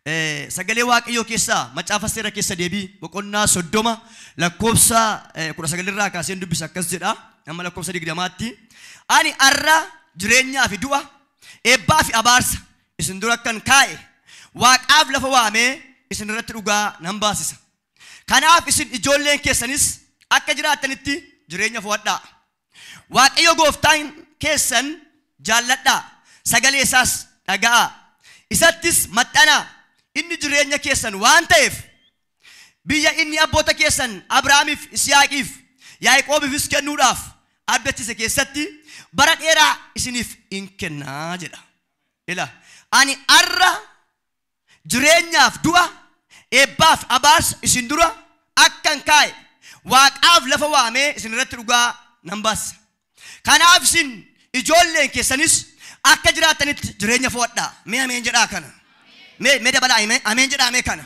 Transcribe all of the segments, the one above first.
Sagalee Waaqayyoo keessaa macaafa seera keessa deebii boqonnaa 30 lakkoofsa 19 irraa kaaseen dubbisa akkas jedha amma lakkoofsa 20tti ani arra jireenyaa fi du'a eebbaa fi abaarsa isin dura kan kaa'e waaqaaf lafa waamee isin irratti dhugaa nan baasisa. Kanaaf isin ijoolleen keessanis akka jiraattanitti jireenya fo'adhaa. Waaqayyo gooftaan keessan jaalladhaa, sagalee isaas dhaga'aa, isattis maxxanaa. Inni jireenya keessan waan ta'eef biyya inni abboota keessan Abrahaamiif, Yisihaaqiif, Yaaqoobiifis kennuudhaaf abdachiise keessatti bara dheeraa isiniif in kennaa jedha. Ila ani arra jireenyaaf du'a eebbaaf abaarsa isin dura akkan kaa'e waaqaaf lafa waamee isin irratti dhugaa nan baasisa. Kanaaf isin ijoolleen keessanis akka jiraattanitti jireenya fo'adhaa. Mee ameen jedhaa kana. Mee dabalaa ameen jedhaa mee kana.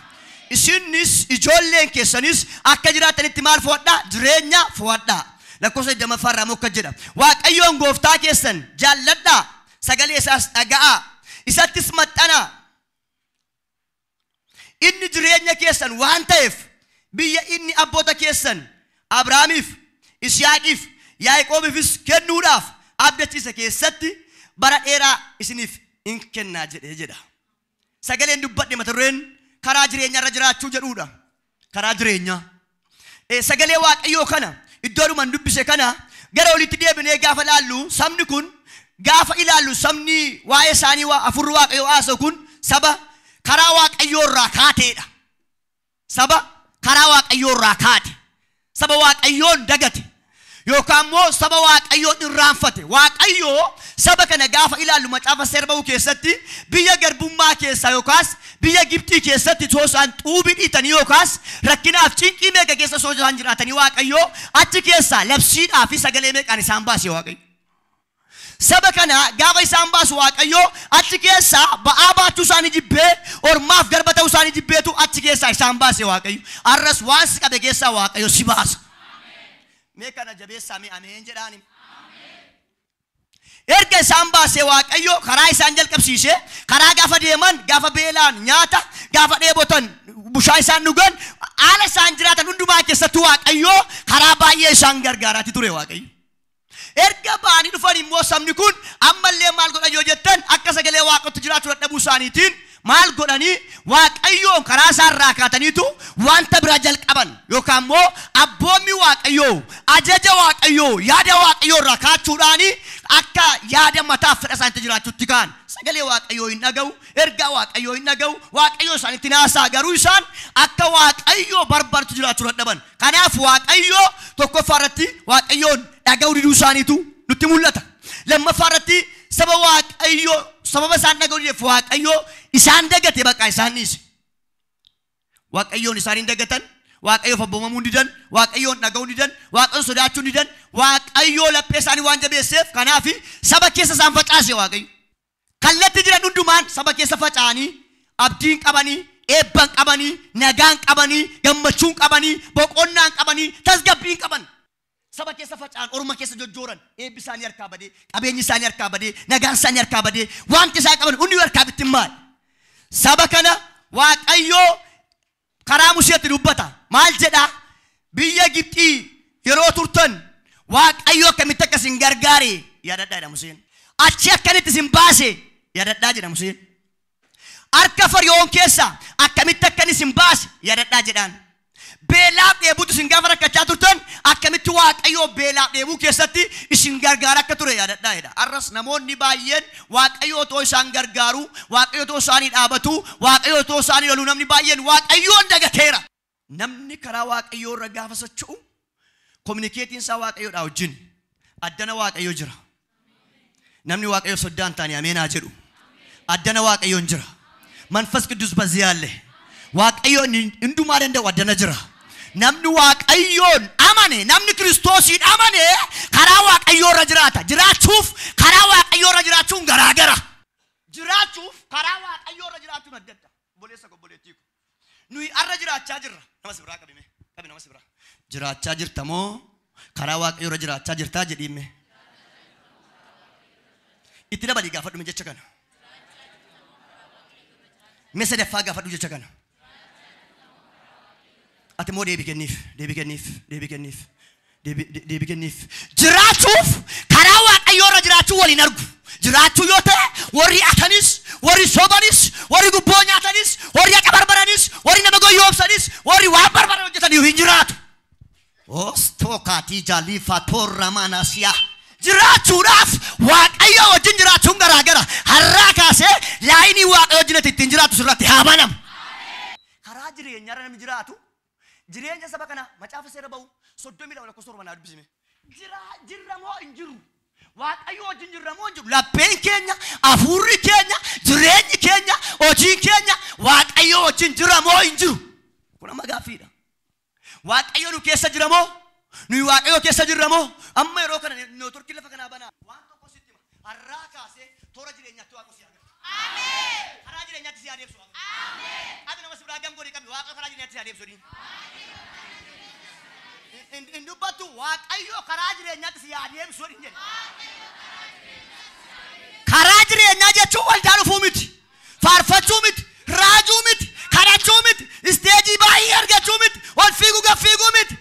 Isinis ijoolleen keessanis akka jiraattanitti maal fo'adhaa? Jireenya fo'adhaa. Lakkoofsa 20 irraa immoo akkas jedha. Waaqayyoon gooftaa keessan jaalladhaa, sagalee isaas dhaga'aa, isattis maxxanaa. Inni jireenya keessan waan ta'eef biyya inni abboota keessan Abrahaamiif, Yisihaaqiif, Yaaqoobiifis kennuudhaaf abdachiise keessatti bara dheeraa isiniif in kennaa jedhee jedha. Sagaleen dubbadhe mata dureen karaa jireenyaa irra jiraachuu jedhuudha. Karaa jireenyaa. Sagalee Waaqayyoo kana iddoodhumaan dubbise kana gara olitti deebinee gaafa ilaallu sabni kun gaafa ilaallu sabni waa'ee isaanii afurri Waaqayyoo haasa'u kun saba karaa Waaqayyoo irraa kaateedha. Saba karaa Waaqayyoo irraa kaate. Saba Waaqayyoon dagate. Yookaan immoo saba Waaqayyoon irraanfate. Waaqayyoo saba kana gaafa ilaallu macaafa seera ba'uu keessatti biyya garbummaa keessaa yookaas biyya Gibxii keessatti osoo isaan xuubii dhiitanii yookaas rakkinaaf cinqii meeqa keessa osoo isaan jiraatanii Waaqayyoo achi keessaa labsiidhaa fi sagalee meeqaan isaan baase Waaqayyo. Saba kana gaafa isaan baasu Waaqayyoo achi keessaa ba'aa baachuu isaanii jibbee ormaaf garba ta'uu isaanii jibbeetu achi keessaa isaan baase Waaqayyo. Arras waan si qabe keessaa Waaqayyo si baasa. Mee kana jabeessaa mee ameen jedhaani. Erga isaan baasee Waaqayyo karaa isaan jalqabsiise karaa gaafa deeman gaafa beelaan nyaata gaafa dheebotan bushaa isaan dhugan haala isaan jiraatan hundumaa keessatti Waaqayyo karaa baay'ee isaan gargaaraati ture Waaqayyo. Erga ba'anii dhufan immoo sabni kun ammallee maal godhan yoo jettan akka sagalee Waaqatti jiraachuu dadhabuu isaaniitiin maal godhanii Waaqayyoon karaa isaarraa kaataniitu wanta biraa jalqaban yookaan immoo abboommi Waaqayyoo ajaja Waaqayyoo yaada Waaqayyoo irraa kaachuudhaani akka yaada mataaf fedha isaaniitti jiraachuutti ka'an. Sagalee Waaqayyoo hin dhaga'u, ergaa Waaqayyoo hin dhaga'u, Waaqayyoo isaaniitti naasaa garuu isaan akka Waaqayyoo barbaadu jiraachuu dadhaban. Kanaaf Waaqayyoo tokkoffaa irratti Waaqayyoon dhaga'uu diduu isaaniitu nutti mul'ata. Lammaffaa irratti saba Waaqayyoo sababa isaan dhaga'uu dideef Waaqayyoo isaan dagate bakka isaan dhiise. Waaqayyoon isaan hin dagatan, Waaqayyoof abboomamuu didan, Waaqayyoon dhaga'uu didan, Waaqayyoon sodaachuu didan, Waaqayyoo laphee isaanii waan jabeesseef kanaaf saba keessa isaan facaase Waaqayyo. Kallatti jiran hundumaan saba keessa faca'anii abdiin qabanii, eebban qabanii, nagaan qabanii, gammachuun qabanii, boqonnaan qabanii, tasgabbiin qaban. Saba keessa faca'an, orma keessa jojjooran, eebbi isaanii harkaa badee, qabeenyi isaanii harkaa badee, nagaan isaanii harkaa badee, wanti isaan qaban hundi harkaa bittimmaa'e. Saba kana Waaqayyoo karaa Museetti dubbata. Maal jedha? Biyya Gibxii yeroo turtan Waaqayyoo akkamitti akka isin gargaare yaadadhaa jedha Museen. Achi akkamitti isin baase yaadadhaa jedha Museen. Harka Fara'oon keessa akkamitti akka isin baase yaadadhaa jedhaan. Beelaaf dheebuutu isin gaafa rakkachaa turtan akkamitti Waaqayyoo beelaaf dheebuu keessatti isin gargaara akka ture yaadadhaa jedha. Arras namoonni baay'een Waaqayyoo otoo isaan gargaaru, Waaqayyoo otoo isaanii dhaabatu, Waaqayyoo otoo isaanii lolu namni baay'een Waaqayyoon dagateera. Namni karaa Waaqayyoo irra gaafa socho'u kominikeetiin isaa Waaqayyoodhaa wajjin addana Waaqayyoo jira. Namni Waaqayyoo soddaan taane ameenaa jedhu. Addana Waaqayyoon jira. Manfas Qidduus በዚህ አለ. Waaqayyoon hundumaa danda'u addana jira. Namni Waaqayyoon amane, namni Kiristoosiin amane karaa Waaqayyoo irra jiraata. Jiraachuuf karaa Waaqayyoo irra jiraachuun garaagara. Jiraachuuf karaa Waaqayyoo irra jiraachuun adda adda. Obboleessa koo obboleettii koo. Nuyi arra jiraachaa jirra. Nama si biraa qabime. Qabi nama si biraa. Jiraachaa jirta moo karaa Waaqayyoo irra jiraachaa jirtaa jedhiime. Itti dabalii gaafadhume jecha kana. Mee sadaffaa gaafadhu jecha kana. Ati immoo deebii kenniif, deebii kenniif, deebii kenniif, deebii kenniif. Jiraachuuf karaa Waaqayyoo irra jiraachuu waliin argu. Jiraachuu yoo ta'e warri atanis, warri sobanis, warri gubboo nyaatanis, warri haqa barbaranis, warri nama goyoomsanis, warri waan barbaran hojjetaniif hin jiraatu. Ostookaatii jaaliifaa toorra maanaasiyaa. Jiraachuudhaaf Waaqayyo wajjin jiraachuun garaagara. Har'aa kaasee laayinii Waaqayyo wajjin ati ittiin jiraattu sirratti haa banamu. Karaa jireenyaarra namni jiraatu jireenya saba kanaa macaafa seera ba'u 32:7 naa dubbisime. Jirra moo hin jiru? Waaqayyo wajjin jirra moo hin jiru? Lapheen keenya, hafuurri keenya, jireenyi keenya, hojiin keenya Waaqayyo wajjin jira moo hin jiru? Kun amma gaaffiidha. Waaqayyo nu keessa jira moo? Nuyi Waaqayyo keessa jirra moo? Amma yeroo kana neetworkii lafa kanaa banaa. Waan tokko sitti hima. Har'aa kaasee toora jireenyaatti Waaqa si agarsiisa. Ameen. Karaa jireenyaatti si adeemsu. Ameen. Qabi nama si biraa gam godhi qabi. Waaqa karaa jireenyaatti si adeemsu. Hin dubbattu Waaqayyo karaa jireenyaatti si adeemsu jedhi. Karaa jireenyaa jechuun waldaa dhufuu miti. Faarfachuu miti. Raajuu miti. Kadhachuu miti. Isteejii baay'ee argachuu miti. Ol fiiguu gad fiiguu miti.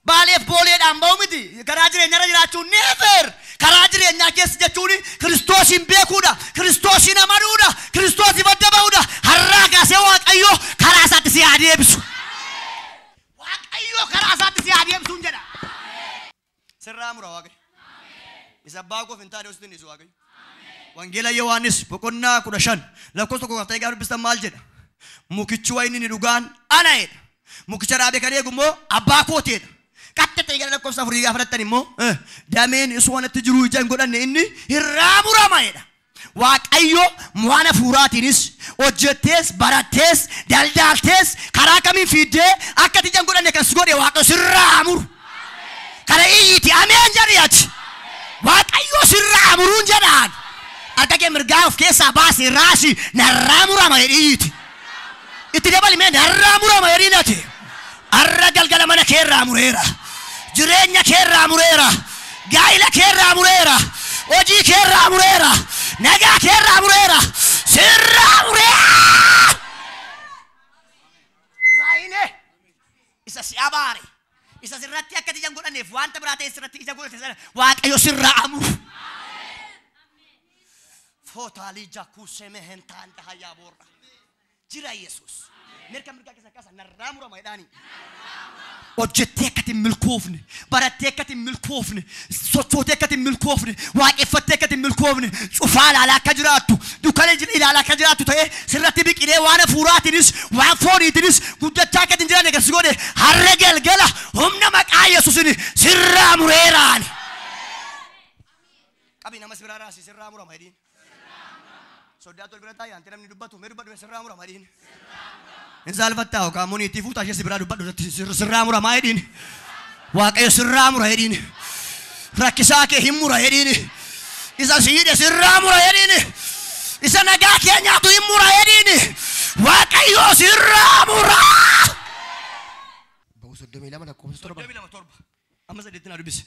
Baaleef booleedhaan ba'u miti. Karaa jireenyaarra jiraachuun never. Karaa jireenyaa keessa jechuun Kiristoosiin beekuudha. Kiristoosiin amanuudha. Kiristoosiif adda ba'uudha. Har'aa kaasee Waaqayyo karaa isaatti si adeemsu. Waaqayyo karaa isaatti si adeemsuun jedha. Sirraa mura Waaqayyo. Isa abbaa koof hin taane hoositti hin Waaqayyo. Wangeela Yohaannis boqonnaa 15 lakkoofsa 1 ta'ee gaafa dubbistan maal jedha? Mukichi wayinii ni dhugaan ana jedha. Mukicha dhaabee kan eegu immoo abbaa kooteedha. Qaxxee gara lakkoofsa 4 gaafa fudhattan immoo dameen isuu anatti jiru ija hin godhanne inni irraa murama jedha. Waaqayyo waan hafuuraatiinis hojjettees barattees daldaaltees karaa kamiin fiiddee akka ija hin godhanne kan si godhe Waaqayyo sirraa muru. Kana iyyiti ameen jedhi ati. Waaqayyo sirraa muruun jedhaan. Harka kee mirgaa of keessaa baasi raasi narraa murama jedhi iyyiti. Itti dabali mee narraa murama jedhiin ati. Har'a galgala mana kee irraa mureera. Jireenya kee irraa mureera. Gaa'ila kee irraa mureera. Hojii kee irraa mureera. Nagaa kee irraa mureera. Sirraa mureera. Waayine isa si abaare. Isa sirratti akka ija hin godhanneef wanta biraa ta'e sirratti ija godhate sana Waaqayyo sirraa amuru. Footaalii jakuuseme hin taane hayyaa boorra. Jira Yesuus. Mirga mirgaa keessa kaasa narraa murama jedhaani. Hojjettee akka hin milkoofne, barattee akka hin milkoofne, sochootee akka hin milkoofne, waaqeffattee akka hin milkoofne, cufaa ilaalaa akka jiraattu, dukkana ilaalaa akka jiraattu ta'ee sirratti biqilee waan hafuuraatiinis waan fooniitiinis guddachaa akka hin jiraanne kan si godhe har'a galgala humna maqaa Yesuusiin sirraa mureeraan. Qabi nama si biraa raasi sirraa murama jedhiin. Soddaa tol bira taa'e anti namni dubbatu mee dubbadhu sirraa murama jedhiin. Hin saalfattaa yookaan immoo niitii fuutaa ishee si biraa dubbadhu sirraa muramaa jedhiin. Waaqayyo sirraa mura jedhiin. Rakkisaa kee hin mura jedhiin. Isa si hidhe sirraa mura jedhiin. Isa nagaa kee nyaatu hin mura jedhiin. Waaqayyo sirraa mura. Ba'u 32 lakkoofsa 7. 32 7. Amma 8 naa dubbisi.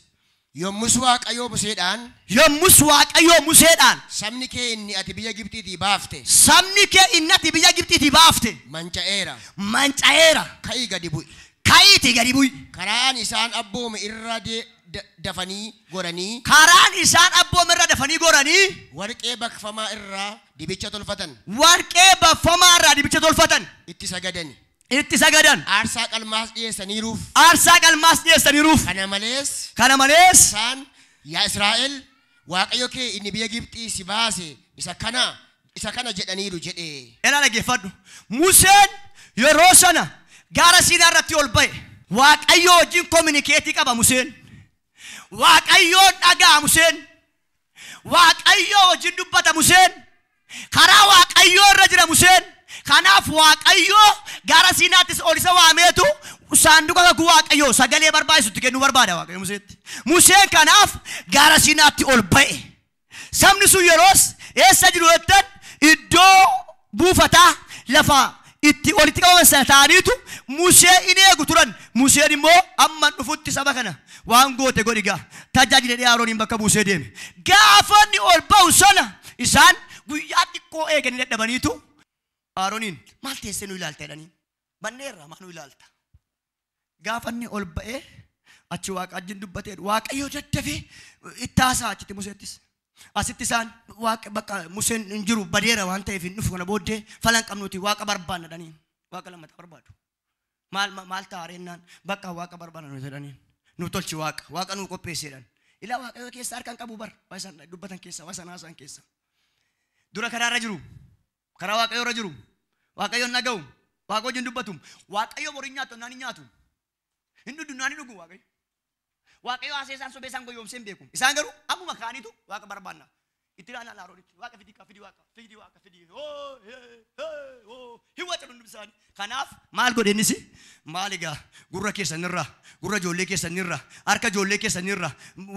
Yommus Waaqayyo Museedhaan. Yommus Waaqayyo Museedhaan. Sabni kee inni ati biyya Gibxiitii baafte. Sabni kee inni ati biyya Gibxiitii baafte. Manca'eera. Manca'eera. Ka'ii gadi bu'i. Ka'iitii gadi bu'i. Karaan isaan abboome irra dafanii goranii. Karaan isaan abboome irra dafanii goranii. Warqee baqfamaa irraa dibicha tolfatan. Warqee baqfamaa irraa dibicha tolfatan. Itti sagadani. Itti sagadan. Aarsaa qalmaas dhiyeessaniiruuf. Aarsaa qalmaas dhiyeessaniiruuf. Kana malees. Kana malees. Isaan yaa Israa'el Waaqayyo kee inni biyya Gibxii si baase isa kana jedhaniiru jedhe. Elaa dhaggeeffadhu. Museen yeroo sana gaara Siinaa irratti ol ba'e. Waaqayyo wajjin kominikeetii qaba Museen. Waaqayyoon dhaga'a Museen. Waaqayyo wajjin dubbata Museen. Karaa Waaqayyoo irra jira Museen. Kanaaf Waaqayyo gaara Siinaattis ol isa waameetu saanduqa kakuu Waaqayyoo sagalee barbaachisutti kennuu barbaada Waaqayyo Museetti. Museen kanaaf gaara Siinaatti ol ba'e. Sabni sun yeroos eessa jiru jettan iddoo buufataa lafa itti walitti qabaman sana ta'aniitu Musee in eegu turan. Museen immoo amma dhufutti saba kana waan goote godhi gaa tajaajila jedhee Arooniin bakka buusee deeme. Gaafa inni ol ba'u sana isaan guyyaa xiqqoo eeganii dadhabaniitu Arooniin maal teessee nu ilaalta jedhanii banneerra maal nu ilaalta. Gaafa inni ol ba'ee achi waaqa wajjin dubbatee Waaqayyo daddafee itti haasa'a achitti Museettis. Asitti isaan waaqa bakka Museen hin jiru badeera waan ta'eef hin dhufu kana booddee falan qabnuti waaqa barbaanna jedhanii waaqa lammataa barbaadu. Maal maal ta'a reennaan bakka waaqa barbaanna nuti jedhanii nu tolchi waaqa waaqa nu qopheesse jedhan. Ilaa Waaqayyo keessa harka hin qabu bar waa isaan dubbatan keessa waa isaan haasa'an keessa. Dura karaa irra jiru karaa Waaqayyo irra jiru Waaqayyo hin dhaga'u waaqa wajjin dubbatu Waaqayyo borii nyaatu naan hin nyaatu hin dhugu naan hin dhugu Waaqayyo. Waaqayyo haasee isaan sobee isaan goyoomsee hin beeku. Isaan garuu ammuma kaanitu waaqa barbaanna. Itti ilaalaa Aroonitti waaqa fidi ka fidi waaqa fidi waaqa fidi hoo hee hee hoo hin wacan hundi isaanii. Kanaaf maal godhe innis maal egaa gurra keessanirra gurra ijoollee keessanirra harka ijoollee keessanirra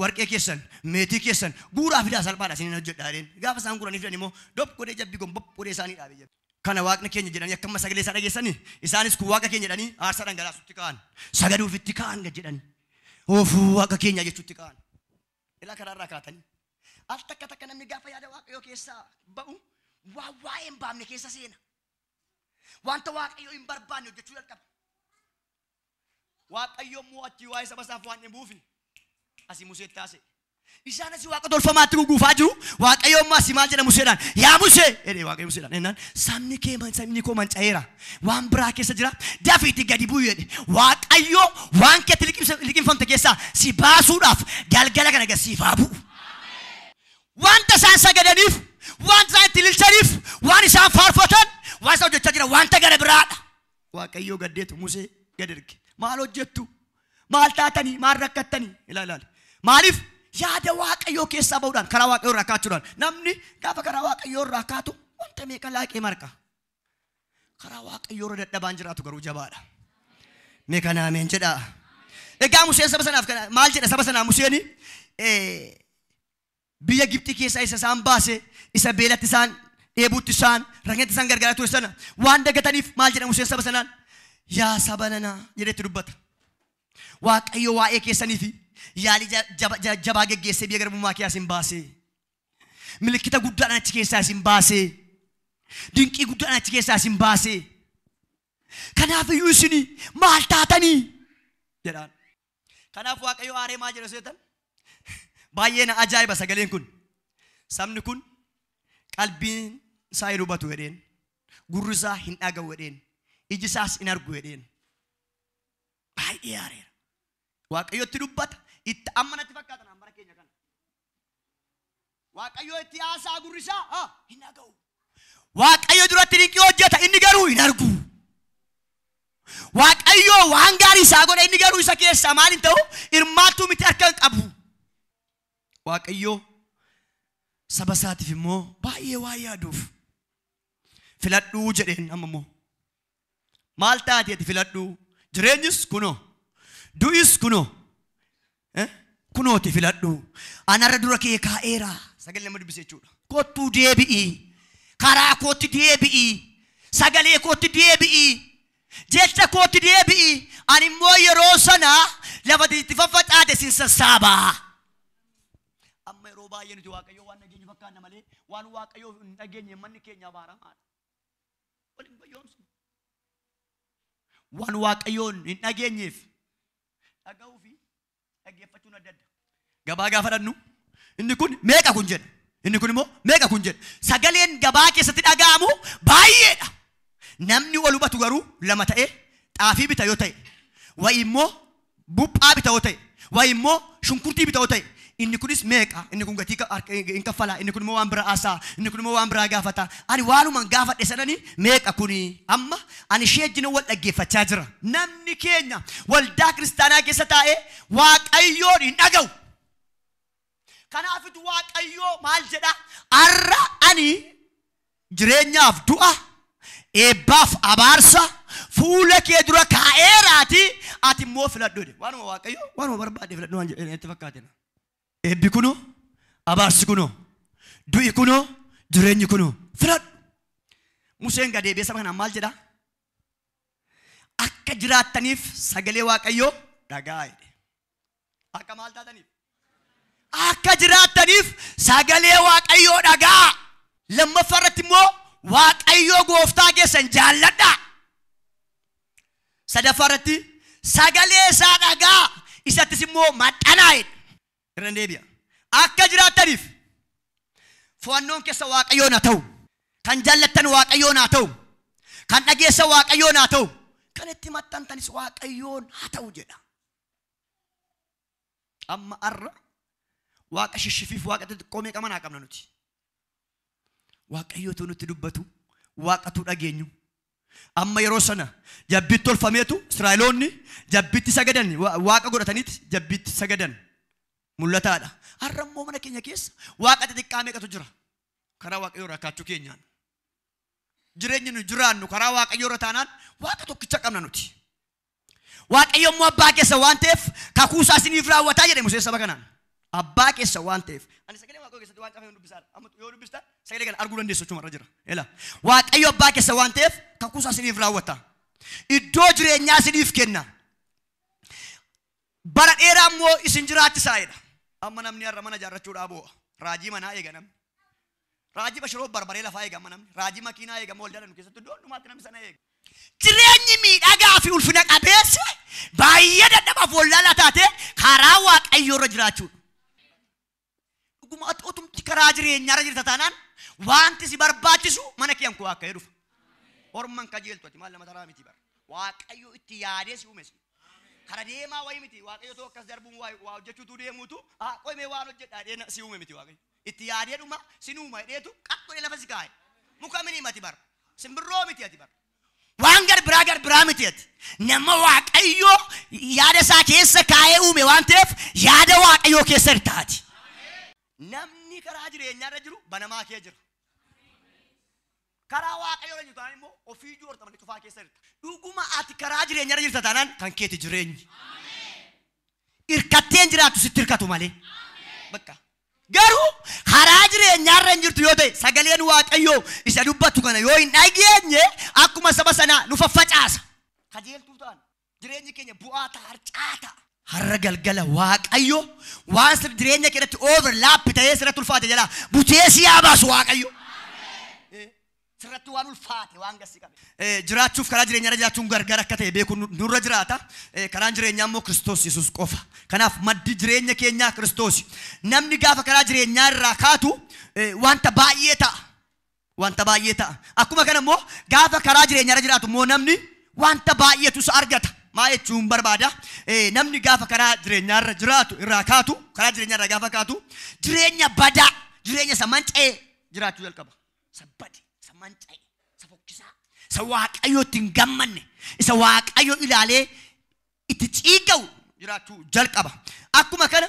warqee keessan meetii keessan guuraa fidaa salphaadha isiniin hojjedha jedheen. Gaafa isaan guuranii fidan immoo dop godhee jabbii gombop godhee isaanii dhaabe jabbi. Kana waaqni keenya jedhanii akka amma sagalee isaa dhageessanii isaanis kun waaqa keenya jedhanii aarsaa dhangalaasutti ka'an sagaduufitti ka'an gad jedhanii. Oofuu waaqa keenya jechuutti ka'an. Ilaa karaarraa kaatanii. Al takka takka namni gaafa yaada Waaqayyoo keessaa ba'u waan waa'ee hin baafne keessa seena. Wanta Waaqayyoo hin barbaanne hojjechuu jalqaba. Waaqayyo immoo achii waa'ee saba isaaf waan dhibuufi asii Museetti haasa'e. Isaan asii waaqa tolfamaatti guguufaa jiru. Waaqayyo immoo asii maal jedha Museedhaan? Yaa Musee! Jedhee Waaqayyo Museedhaan. Jennaan sabni kee sabni koo manca'eera. Waan biraa keessa jira. Dafiitti gadi bu'i jedhe. Waaqayyo waan keetti liqimfamte keessaa si baasuudhaaf galgala kana gad siif haa bu'u. Wanta isaan sagadaniif, wanta isaan itti ililchaniif, waan isaan faarfatan, waan isaan hojjechaa jiran wanta gara biraadha. Waaqayyo gaddeetu Musee gad erge. Maal hojjettu? Maal taatanii? Maal rakkattanii? Ilaali ilaali. Maaliif? Yaada Waaqayyoo keessaa ba'uudhaan karaa Waaqayyoo irraa kaachuudhaan namni gaafa karaa Waaqayyoo irraa kaatu wanta meeqa laaqee marqa. Karaa Waaqayyoo irra dadhabaan jiraatu garuu jabaadha. Mee kana ameen jedhaa. Egaa Museen saba sanaaf kana maal jedha saba sanaa Museen biyya Gibxii keessaa isa isaan baase isa beelatti isaan dheebuutti isaan rakkinatti isaan gargaaraa ture sana waan dagataniif maal jedha Museen saba sanaan yaa saba nanaa jedhetti dubbata. Waaqayyo waa'ee keessanii fi yaalii jabaa geggeessee biyya garbummaa keessaa isin baase. Milikkita guddaadhaan achi keessaa isin baase. Dinqii guddaadhaan achi keessaa isin baase. Kanaaf iyyuu isin maal taatanii jedhaan. Kanaaf Waaqayyo aaree maal jedha seetan? Baay'ee na ajaa'iba sagaleen kun. Sabni kun qalbiin isaa hin hubatu jedheen. Gurri isaa hin dhaga'u jedheen. Iji isaas hin argu jedheen. Baay'ee aareera. Waaqayyotti dubbata. Itti amma natti fakkaatan bara keenya kana. Waaqayyo itti haasaa gurri isaa hin dhaga'u. Waaqayyo duratti dinqii hojjeta inni garuu hin argu. Waaqayyo waan gaarii isaa godha inni garuu isa keessaa maal hin ta'u hirmaattuu miti harka hin qabu. Waaqayyo saba isaatiif immoo baay'ee waan yaaduuf filadhuu jedheen amma immoo. Maal taate ati filadhuu? Jireenyis kunoo du'is kunoo kunooti filadhuu. Anarra dura kee kaa'eera. Sagalee nama dubbise jechuudha. Kottuu deebi'i. Karaa kootti deebi'i. Sagalee kootti deebi'i. Jecha kootti deebi'i. Ani immoo yeroo sana lafa itti faffacaate sin sassaabaa. Amma yeroo baay'ee nuti Waaqayyoo waan dhageenyu fakkaanna malee waan Waaqayyoo hin dhageenye manni keenya abaaramaadha. Waliin goyoomsinu. Waan Waaqayyoon hin dhageenyeef dhaga'uu fi dhaggeeffachuun adda adda. Gabaa gaafa dhaqnu inni kun meeqa kun jedha. Inni kun immoo meeqa kun jedha. Sagaleen gabaa keessatti dhaga'amu baay'eedha. Namni wal hubatu garuu lama ta'ee xaafii bita yoo ta'e, wayi immoo buphaa bita yoo ta'e, wayi immoo shunkurtii bita yoo ta'e, inni kunis meeqa, inni kun gatii hin kaffalaa, inni kun immoo waan biraa haasa'a, inni kun immoo waan biraa gaafata. Ani waanumaan gaafadhe sanani meeqa kuni amma ani ishee wajjin wal dhaggeeffachaa jira. Namni keenya waldaa kiristaanaa keessa taa'ee Waaqayyoon hin dhaga'u. Kanaafitu Waaqayyoo maal jedha? Har'a ani jireenyaaf du'a, eebbaaf abaarsa fuula kee dura kaa'eeraati ati immoo filadhu jedhe. Waanuma Waaqayyo waanuma barbaade filadhu waan jedhe natti fakkaate. Eebbi kunoo, abaarsi kunoo, du'i kunoo, jireenyi kunoo filadhu. Museen gad deebi'ee saba kanaan maal jedha? Akka jiraattaniif sagalee Waaqayyoo dhaga'aa jedhe. Akka maal taataniif? Akka jiraattaniif sagalee Waaqayyoo dhaga'aa. Lammaffaa irratti immoo Waaqayyo gooftaa keessan jaalladhaa. Sadaffaa irratti sagalee isaa dhagaa isattis immoo maxxanaa jedha. Irra deebi'a. Akka jiraattaniif fo'annoon keessa Waaqayyoon haa ta'u. Kan jaallattan Waaqayyoon haa ta'u. Kan dhageessan Waaqayyoon haa ta'u. Kan itti maxxantanis Waaqayyoon haa ta'u jedha. Amma arra Waaqa shishifiif Waaqa xixiqqoo meeqa manaa qabna nuti. Waaqayyootu nutti dubbatu, Waaqatu dhageenyu. Amma yeroo sana jabbiitti tolfameetu Israa'eloonni jabbiitti sagadan, Waaqa godhataniiti jabbiitti sagadan. Mul'ataadha. Har'a immoo mana keenya keessa Waaqa xixiqqaa meeqatu jira? Karaa Waaqayyoo irraa kaachuu keenyaan. Jireenyi nu jiraannu karaa Waaqayyoo irra taanaan Waaqa tokkicha qabna nuti. Waaqayyo immoo abbaa keessa waan ta'eef kakuu isaa isiniif raawwataa jedhe Museen saba kanaan. Abbaa keessa waan ta'eef. Ani sagalee Waaqayyoo keessatti waan cafee dubbisaa. Amma yoo dubbistan sagalee kana arguu dandeessu jechuudha irra jira. Ela. Waaqayyo abbaa keessa waan ta'eef kakuu isaa isiniif raawwata. Iddoo jireenyaa isiniif kenna. Bara dheeraa immoo isin jiraachisaa jedha. Amma namni har'a mana ijaarrachuudhaa boo'a. Raajii manaa eega namni. Raajii bashiroo barbaree lafaa eega amma namni. Raajii makiinaa eega amma waldaa keessatti iddoo hundumaatti namni sana eega. Jireenyi miidhagaa fi ulfina qabeessi baay'ee dadhabaaf wallaalaa taate karaa Waaqayyoo irra jiraachuudha. Dhuguma otumti karaa jireenyaa irra jirta taanaan wanti si barbaachisu mana kee koo akka dhufa. Orman kajeeltu ati maal nama taraa miti bara. Waaqayyo itti yaadee si uume si. Kara deemaa wayii miti Waaqayyo too akkas darbuun waa hojjechuutu deemuutu qo'imee waan hojjedhaa dheena si uume miti Waaqayyo. Itti yaadee dhuma si uuma dheetu qaqqolee lafa si kaa'e. Muka mini mati bara. Simbirroo miti ati bara. Waan gar biraa miti ati. Nama Waaqayyo yaada isaa keessa kaa'ee uume waan ta'eef yaada Waaqayyoo keessa irtaati. Namni karaa jireenyaa irra jiru banamaa kee jira. Karaa Waaqayyoo irra jirtu taanaan immoo ofii joorta malee cufaa keessa jirta. Dhuguma ati karaa jireenyaa irra jirta taanaan kan keeti jireenyi. Hirkatteen jiraattu sitti hirkatu malee. Bakka. Garuu karaa jireenyaa irra hin jirtu yoo ta'e sagaleen Waaqayyoo isa dubbatu kana yoo hin dhageenye akkuma saba sanaa nu faffacaasa. Kajeeltuu ta'an jireenyi keenya bu'aa ta'a harcaa ta'a. Har'a galgala Waaqayyo waan jireenya keessatti overlap ta'ee sirratti ulfaate jedha butee si haa baasu Waaqayyo. Sirratti waan ulfaate waan gassi qabe. Jiraachuuf karaa jireenyaa irra jiraachuun gargar akka ta'e beekuun nurra jiraata. Karaan jireenyaa immoo Kiristoos Yesuus qofa. Kanaaf maddi jireenya keenyaa Kiristoos. Namni gaafa karaa jireenyaa irraa kaatu wanta baay'ee ta'a. Wanta baay'ee ta'a. Akkuma kana immoo gaafa karaa jireenyaa irra jiraatu immoo namni wanta baay'eetu isa argata. Maa jechuun barbaada? Namni gaafa karaa jireenyaa irra jiraatu irraa kaatu, karaa jireenyaa irraa gaafa kaatu jireenya badaa, jireenya isa manca'ee jiraachuu jalqaba. Isa bade, isa manca'e, isa fokkisaa, isa Waaqayyoo itti hin gammanne, isa Waaqayyoo ilaalee itti ciiga'u jiraachuu jalqaba. Akkuma kana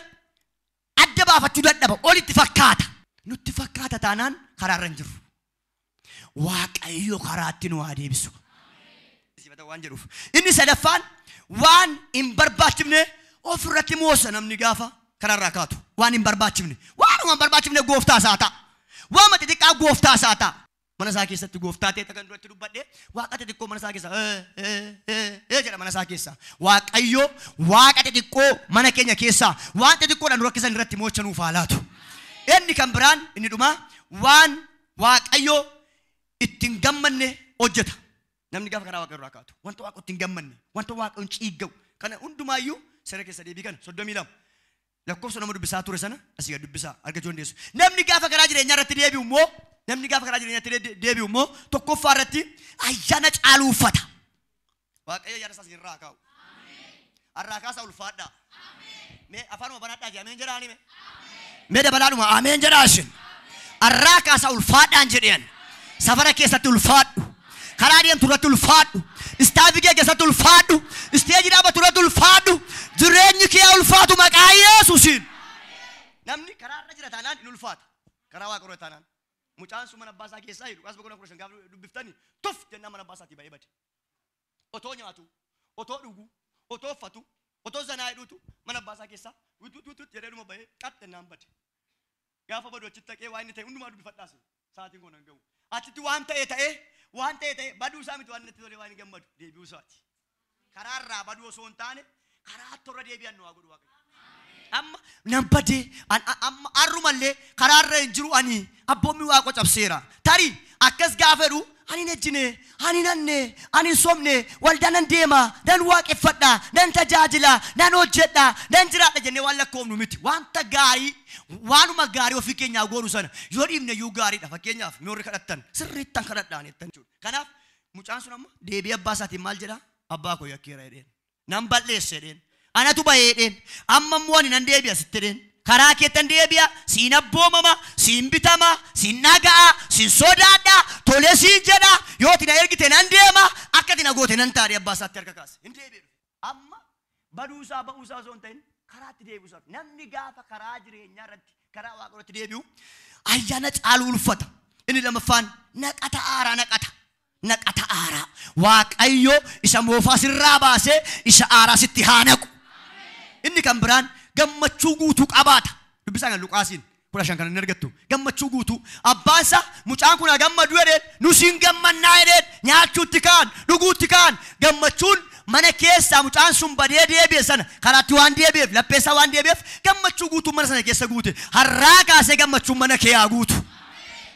adda baafachuu dadhaba, olitti fakkaata. Nutti fakkaata taanaan karaarra hin jirru. Waaqayyo karaatti nu haa deebisu. Waan jedhuuf. Inni sadaffaan waan hin barbaachifne ofirratti moosa namni gaafa karaarraa kaatu. Waan hin barbaachifne. Waanuma hin barbaachifne gooftaa isaa ta'a. Waanuma xixiqqaa gooftaa isaa ta'a. Mana isaa keessatti gooftaa ta'e kan duratti dubbadhe Waaqa xixiqqoo mana isaa keessa jedha mana isaa keessa. Waaqayyo Waaqa xixiqqoo mana keenya keessa waan xixiqqoodhaan nu rakkisan irratti moocha nuuf haa laatu. Inni kan biraan inni dhumaa waan Waaqayyo ittiin gammanne hojjeta. Namni gaafa karaa Waaqayyoo irraa kaatu wanta Waaqa ittiin gammanne wanta Waaqayyoon ciigga'u kana hundumaayyuu seera keessa deebii kana 32 lakkoofsa nama dubbisaa ture sana asii gad dubbisaa argachuu dandeessu. Namni gaafa karaa jireenyaa irratti deebi'u immoo namni gaafa karaa jireenyaatti deebi'u immoo tokkoffaa irratti ayyaana caaluu uffata. Waaqayyo ayyaana isaa isinirraa kaa'u. Har'aa kaasaa ulfaadhaa. Mee afaanuma banadhaa jee ameen jedhaa mee. Mee dabalaadhuma ameen jedhaa isin. Har'aa kaasaa ulfaadhaan jedheen. Safara keessatti ulfaadhu. Karaa deemtu irratti ulfaadhu. Istaafii kee keessatti ulfaadhu. Isteejii dhaabatu irratti ulfaadhu. Jireenyi kee ulfaatu maqaa Yesuusiin. Namni karaa irra jira taanaan hin ulfaata. Karaa Waaqa irra taanaan. Mucaan sun mana abbaa isaa keessaa jiru. As boqonnaa 15 gaafa dubbiftanii tuf jennaan mana abbaa isaatii ba'ee bade. Otoo nyaatu, otoo dhugu, otoo uffatu, otoo zanaa hidhuutu mana abbaa isaa keessaa witut jedhee dhuma ba'ee qax jennaan bade. Gaafa badu achitti dhaqee waan inni ta'e hundumaa dubbifadhaas sa'aatiin kun hin ga'u. Achitti waan ta'e ta'ee waan ta'e ta'e baduu isaa miti waan inni tolee waan inni gammadu deebi'uu isaati. Karaa irraa baduu osoo hin taane karaa torra deebi'an nu haa godhu Waaqayyo. Amma nan badee amma arrumallee karaarra hin jiru ani abboommi waaqa cabseera. Tarii akkas gaafa jedhu ani hin ejjine, ani hin hanne, ani hin sobne, waldaa nan deema, nan waaqeffadha, nan tajaajila, nan hojjedha, nan jiraadha jennee waan lakkoofnu miti. Wanta gaarii, waanuma gaarii ofii keenyaa goonu sana yoo dhiibne iyyuu gaariidha. Fakkeenyaaf mi'oorri kadhattan sirriittan kadhadhaan jettan jechuudha. Kanaaf mucaan sun amma deebii abbaa isaatiin maal jedhaa? Abbaa koo yakkeera jedheen. Nan balleesse jedheen. Anatu bahee jedheen. Amma immoo ani nan deebi'a sitti jedheen. Karaa keettan deebi'a, siin abboomama, siin bitama, siin dhaga'a, siin sodaadha, tolee siin jedha, yoo ati na ergite nan deema, akka ati na goote nan taadhe abbaa isaatti harka kaase. Hin deebi'u. Amma baduusaa ba'uusaa osoo hin ta'in karaatti deebi'uusaa. Namni gaafa karaa jireenyaa irratti, karaa waaqa irratti deebi'u ayyaana caaluu ulfata. Inni lammaffaan naqata aaraa naqata. Naqata aaraa. Waaqayyo isa moofaa sirraa baasee isa aaraa sitti haa naqu. Inni kan biraan gammachuu guutuu qabaata. Dubbisaa kan Luqaasiin 15 kan inni argattu. Gammachuu guutuu. Abbaan isaa mucaan kun haa gammadu jedheen, nus hin gammannaa jedheen, nyaachuutti kaan, dhuguutti kaan. Gammachuun mana keessaa mucaan sun badee deebi'e sana karaatti waan deebi'eef, lapheessaa waan deebi'eef gammachuu guutuu mana sana keessa guute. Har'aa kaasee gammachuun mana kee haa guutu.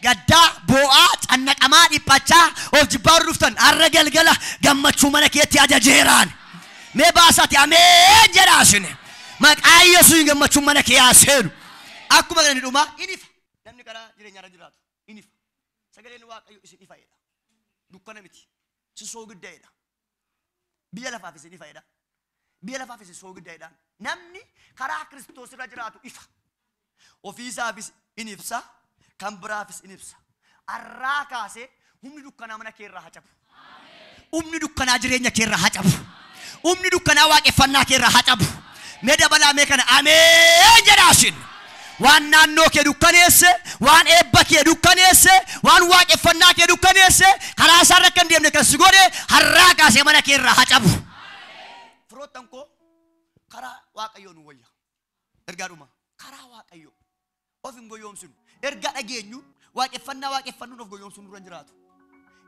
Gaddaa, boo'aa, cannaqamaa, dhiphachaa, of jibbaa dhuftan har'a galgala gammachuu mana keetti ajajeeraan. Mee baasaati ameen jedhaa isin. Maqaa Yesuusiin gammachuun mana kee haa seenu. Akkuma kana dhumaa in ifa. Namni karaa jireenyaarra jiraatu in ifa. Sagaleen Waaqayyo isin ifa jedha. Dukkana miti. Isin soogidda jedha. Biyya lafaaf isin ifa jedha. Biyya lafaaf isin soogidda jedha. Namni karaa Kiristoos irra jiraatu ifa. Ofiisaafis in ibsa, kan biraafis in ibsa. Har'aa kaasee humni dukkanaa mana kee irraa haa cabu. Humni dukkanaa jireenya kee irraa haa cabu. Humni dukkanaa waaqeffannaa kee irraa haa cabu. Mee dabalaa mee kana ameen jedhaa isin. Waan naannoo kee dukkaneesse, waan eebba kee dukkaneesse, waan waaqeffannaa kee dukkaneesse, karaa isaarra akka hin deemne kan si godhe har'aa kaasee mana kee irraa haa cabu. Firoottan koo karaa Waaqayyoo nu wayya. Ergaa dhuma karaa Waaqayyoo of hin goyoomsinu. Ergaa dhageenyu waaqeffannaa waaqeffannuun of goyoomsuun nurra hin jiraatu.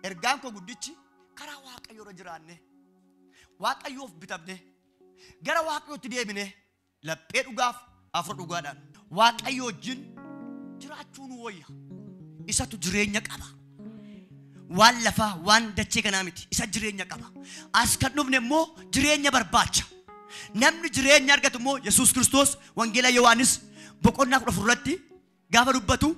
Ergaan koo guddichi karaa Waaqayyoo irra jiraanne, Waaqayyoof bitamne, gara Waaqayyootti deebine, laphee dhugaaf afur dhugaadhaan Waaqayyo wajjin jiraachuu nu wayya. Isatu jireenya qaba. Waan lafaa, waan dachee kanaa miti. Isa jireenya qaba. As kan dhufne immoo jireenya barbaacha. Namni jireenya argatu immoo Yesuus Kiristoos Wangeela Yohaannis boqonnaa 14 irratti gaafa dubbatu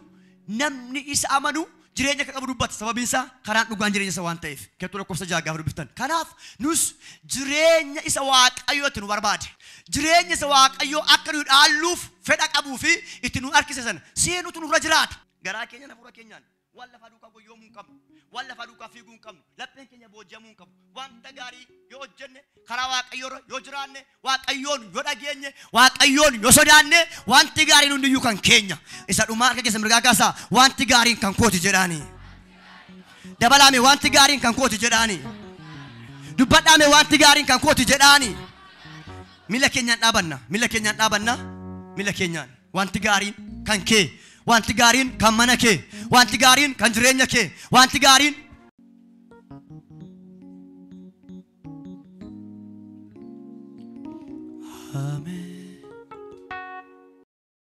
namni isa amanu jireenya akka qabu dubbata. Sababiin isaa karaan dhugaan jireenya isa waan ta'eef. Keessattuu lakkoofsa 6 gaafa dubbiftan. Kanaaf nus jireenya isa Waaqayyootti nu barbaade. Jireenya isa Waaqayyoo akka nu dhaalluuf fedha qabuu fi itti nu harkise sana seenutu nurra jiraata. Garaa keenya hafuura keenyaan waan lafaa duukaa goyyoomuu hin qabnu. Waan lafaa duukaa fiiguu hin qabnu. Lapheen keenya booji'amuu hin qabu. Wanta gaarii yoo hojjenne, karaa Waaqayyoorra yoo jiraanne, Waaqayyoon yoo dhageenye, Waaqayyoon yoo sodaanne, wanti gaariin hundiyyuu kan keenya. Isa dhumaa harka keessa mirgaa kaasaa wanti gaariin kan kooti jedhaani. Dabalaame wanti gaariin kan kooti jedhaani. Dubbadhaame wanti gaariin kan kooti jedhaani. Miila keenyaan dhaabanna. Miila keenyaan dhaabanna. Miila keenyaan. Wanti gaariin kan kee. Wanti gaariin kan mana kee. Wanti gaariin kan jireenya kee. Wanti gaariin